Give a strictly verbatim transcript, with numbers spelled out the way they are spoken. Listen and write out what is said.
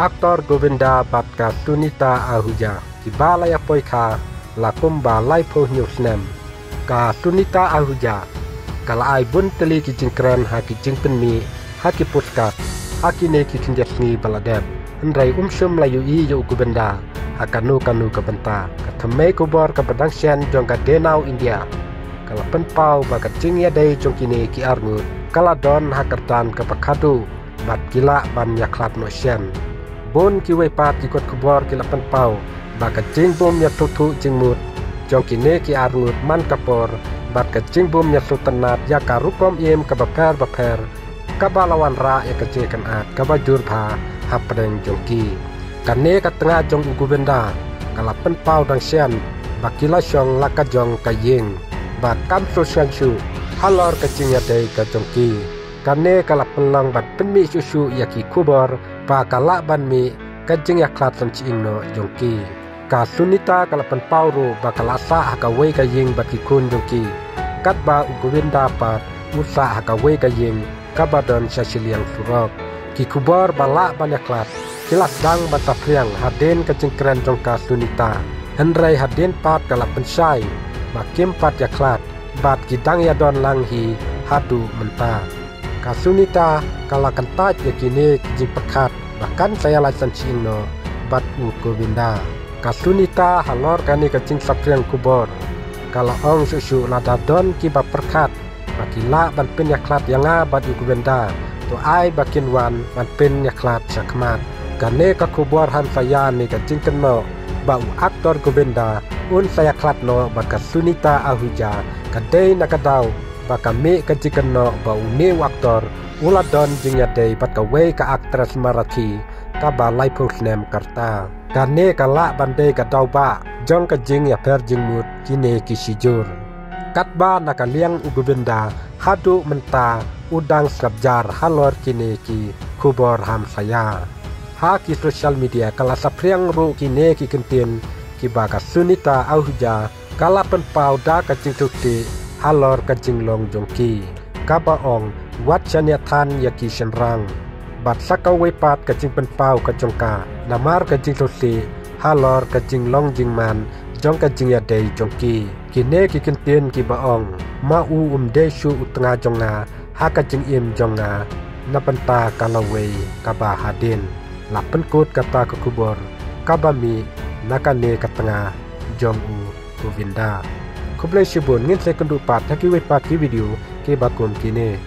Actor Govinda bad ka Sunita Ahuja kiba la ïa poi kha la kumba laiphew hynñiew snem. Ka Sunita Ahuja ka la ai bun tylli ki jingkren ha ki jingpynmih ha ki postcard ha kine ki khyndiat sngi ba la dep. Hynrei um shym la ïohi ïa u Govinda ha kano kano ka bynta. Ka thymmei khubor kaba dang shen jong ka The Now India ka la pynpaw ba ka jingïadei jong kine ki arngut ka la don ha ka rta kaba khadduh bad ki lah ban ïakhlad noh shen. Bun kiwei pat ki kot khubor ki la pynpaw ba ka jingbym ïathuh thuh jingmut jong kine ki arngut man ka por bad ka jingbym ïathuh tynnat ïa ka rukom im kaba pher bapher kaba la wanrah ïa ka jingkynad kaba jur bha hapdeng jong ki. Kane ka tnga jong u Govinda ka la pynpaw dang shen ba ki la shong la ka jong ka ïing bad kam sngewsih shuh halor ka jingïadei ka jong ki. Kane ka la pynlong ban pynmih shuh shuh ïa ki khubor ba ka lah ban mih ka jingïakhlad san shyieng noh jong ki. Ka Sunita ka la pynpaw ruh ba ka la sah ha kawei ka ïing bad ki khun jong ki, katba u Govinda pat u sah ha kawei ka ïing kaba don sha shiliang surok. Ki khubor ba lah ban ïakhlad ki la sdang ban saphriang hadien ka jingkren jong ka Sunita. Hynrei hadien pat ka la pynshai ba kim pat ïakhlad bad ki dang ïadon lang hi haduh mynta. Ka Sunita ka la kyntait ïa kine ki jingpyrkhat ba kan sa ïalait san shyieng noh bad u Govinda. Ka Sunita halor kane ka jingsaphriang khubor ka la ong shuh shuh lada don kiba pyrkhat ba ki lah ban pynïakhlad ïa nga bad u Govinda, to ai ba kin wan ban pynïakhlad shakhmat. Kane ka khubor hamsaïa ne ka jingkynnoh ba u actor Govinda un sa ïakhlad noh bad ka Sunita Ahuja ka dei na ka daw ba ka mih ka jingkynnoh ba une u actor u la don jingïadei bad kawei ka actress Marathi kaba laiphew snem ka rta. Kane ka lah ban dei ka daw ba jong ka jingïapher jingmut kine ki shijur. Katba na ka liang u Govinda haduh mynta u dang sngap jar halor kine ki khubor hamsaïa. Ha ki social media ka la saphriang ruh kine ki kyntien kiba ka Sunita Ahuja ka la pynpaw da ka jingthut halor ka jinglong jong ki, kaba ong wat shaniah than ïa ki shynrang. Bad sa kawei pat ka jingpynpaw ka jong ka namar ka jingthut halor ka jinglong jingman jong ka jingïadei jong ki. Kine ki kyntien kiba ong ma u um dei shuh u tnga jong nga ha ka jingim jong nga na bynta ka lawei kaba hadien. La pynkut kata ka khubor kaba mih na kane ka tnga jong u Govinda. Khublei shibun, ngin sa ïakynduh pat ha kiwei pat ki video kiba kum kine.